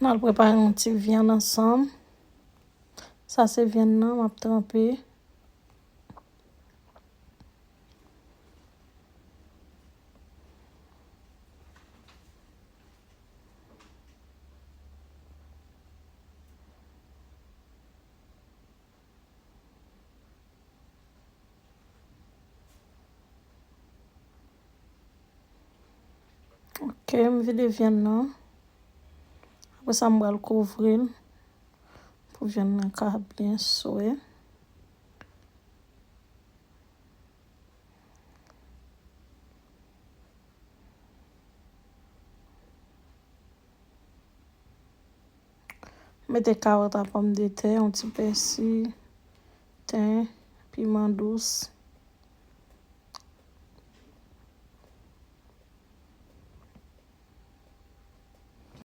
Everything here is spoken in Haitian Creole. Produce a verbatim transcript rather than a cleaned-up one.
N al prepare yon ti vyann ansanm. Sa se vyann nan, m ap tranpe. Ok, m vide vyann nan. Apre sa, m pral kouvri l pou vyann nan ka byen swe. Mete kawòt ak pòmdetè, yon ti pèsi, ten, piman dous.